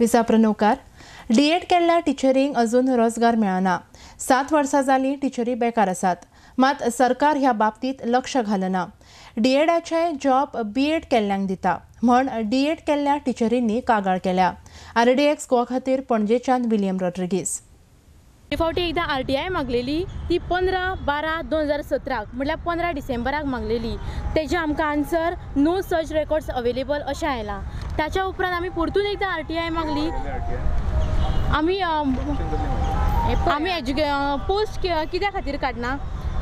विसाप्रनोकार DEd केल्ल्या टिचरींक अजून रोजगार मेळना. 7 वर्सां जालीं टिचरी बेकार आसात, मात सरकार ह्या बाबतींत लक्ष घालना. डीएडाचे जॉब बीएड केल्ल्यांक दिता म्हण डीएड केल्ल्या टिचरींनी कागाळ केल्या. आरडीएक्स गोवा खातीर पणजेच्यान विलियम रॉड्रिगीस. हे फावटी एकदां आरटीआय मागलेली ती 15/12/2017 म्हटल्यार 15 डिसेंबराक मागलेली. तेजें आमकां answer no such records available अशें आयलां. ताच्या उपरांत आमी परतून एकदां आरटीआय मागली. आमी आमी पोस्ट कित्या खातीर काडना?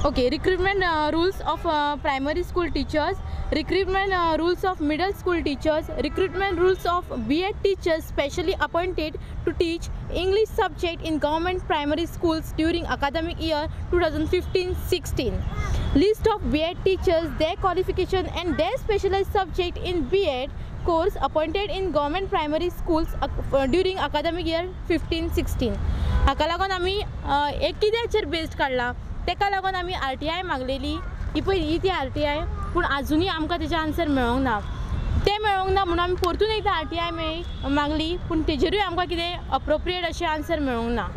Okay, recruitment rules of primary school teachers, recruitment rules of middle school teachers, recruitment rules of B.Ed teachers specially appointed to teach English subject in government primary schools during academic year 2015-16. List of B.Ed teachers, their qualification and their specialized subject in B.Ed course appointed in government primary schools during academic year 15-16. हाका लागून आमी एक कित्याचेर based काडला, तेका लागून आमी RTI मागलेली. ही पळय ही ती आरटीआय, पूण आजुनूय आमकां तेजें आन्सर मेळोंक ना. तें मेळोंक ना म्हणून आमी परतून एकदां आरटीआय मेळ्ळी मागली, पूण तेजेरूय आमकां कितें अप्रोप्रिएट अशें आन्सर मेळोंक ना.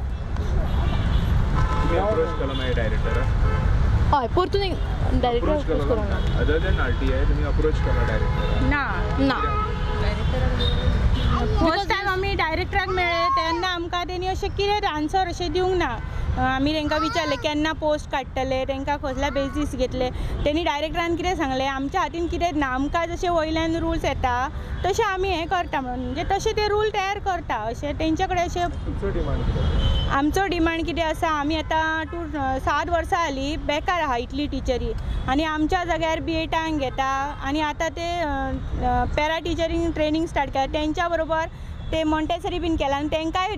हय, परतून एक डायरेक्टर अप्रोच करूंक ना. अदर दॅन आरटीआय तुमी अप्रोच केला डायरेक्टराक? ना ना, फर्स्ट टायम आमी डायरेक्टराक मेळ्ळे तेन्ना आमकां तेणी अशें कितें आन्सर अशें दिवंक ना. आमी तांकां विचारलें केन्ना पोस्ट काडटले, तांकां कसल्या बेजीस घेतले, तेणी डायरेक्टरान कितें सांगलें आमच्या हातीन कितें ना, आमकां जशें वयल्यान रुल्स येता तशें आमी हें करता म्हणून, म्हणजे तशें ते रूल तयार करता अशें तेंचे कडेन. अशें आमचो डिमांड कितें आसा, आमी आतां 7 वर्सां जालीं बेकार आहा इतली टिचरी, आनी आमच्या जाग्यार बीएडांक घेता आनी आतां ते पॅरा टिचरींग ट्रेनींग स्टार्ट केला, तेंच्या बरोबर ते मॉन्टेसरी बीन केला आनी तांकांय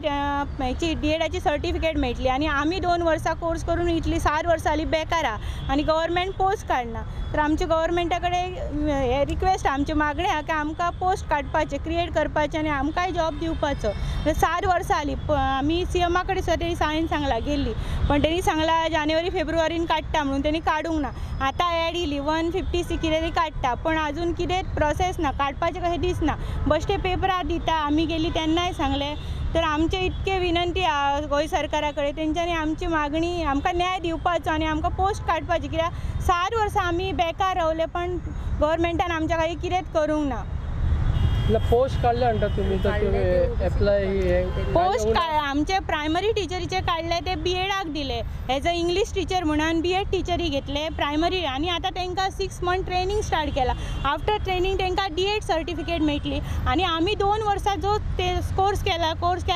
हेची डीएडाची सर्टिफिकेट मेळटली. आनी आमी 2 वर्सां कोर्स करून इतली 7 वर्सां जालीं बेकार आहा आनी गव्हर्मेंट पोस्ट काडना. तर आमच्या गव्हर्मेंटा कडेन हे रिक्वेस्ट, आमची मागणें आहा की आमकां पोस्ट काडपाचें, क्रिएट करपाचें आनी आमकांय जॉब दिवपाचो. 7 वर्सां जालीं आमी सीएमा कडेन सुद्दां तेणी सायन सांगलां गेल्ली, पण तेणी सांगलां जानेवारी फेब्रुवारीन काडटा म्हणून, तेणी काडूंक ना. आतां एड येयली 156 कितें तरी काडटा, पण आजून कितें प्रोसेस ना, काडपाचें कशें दिसना. बश्टे पेपरार दिता, आमी गेली तेन्नाय सांगलें. तर आमचे इतके विनंती आहा गोंय सरकारा कडेन, तेंच्यांनी आमची मागणी, आमकां न्याय दिवपाचो आनी आमकां पोस्ट काडपाची. कित्याक 7 वर्सां आमी बेकार रावले, पण गव्हर्मेंटान आमच्या खातीर कितेंच करूंक ना. पोस्ट काडले म्हणटा तुमी, तर तुमी एप्लाय पोस्ट आमचे प्रायमरी टिचरीचे काडले ते बीएडाक दिले, एज अ इंग्लीश टिचर म्हणून बीएड टिचरी घेतले प्रायमरी, आनी आतां तांकां 6 मंथ ट्रेनींग स्टार्ट केला. आफ्टर ट्रेनींग तांकां डीएड सर्टिफिकेट मेळटली. आनी आमी 2 वर्सां जो ते कोर्स केला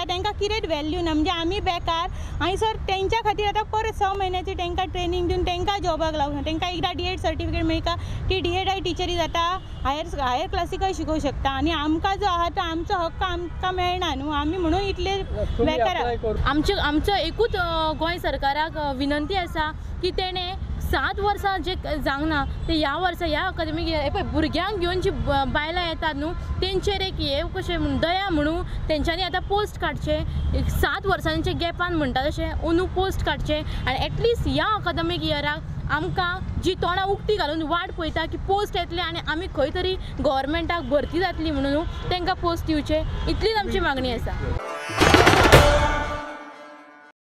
तांकां कितेंच व्हॅल्यू ना, म्हणजे आमी बेकार. आनी सर तेंच्या खातीर आतां परत 6 म्हयन्याची तांकां ट्रेनींग दिवन तांकां जॉबाक लावूंक, तांकां एकदां डीएड सर्टिफिकेट मेळटा ती डीएडाय टिचरी जाता, हायर क्लासिकय शिकोवंक शकता. आनी आमकां जो आहा तो आमचो हक्क आमकां मेळना न्हू, आमी म्हणून इतले बेकार. आमचो एकूच गोंय सरकाराक विनंती आसा की तेणें 7 वर्सां जे जावंक ना ते ह्या वर्सा ह्या अकादमीक इयर पळय भुरग्यांक घेवन जी बायलां येतात न्हू तेंचेर एक हे कशें म्हण दया म्हणून तेंच्यांनी आतां पोस्ट काडचें. 7 वर्सांचे गॅपान म्हणटा तशें अंदू पोस्ट काडचें आनी एटलिस्ट ह्या अकादमीक इयराक आमकां जी तोंडां उक्ती घालून वाट पळयता की पोस्ट येतले आनी आमी खंय तरी गव्हर्मेंटाक भरती जातली म्हणून तांकां पोस्ट दिवचे, इतलीच आमची मागणी आसा.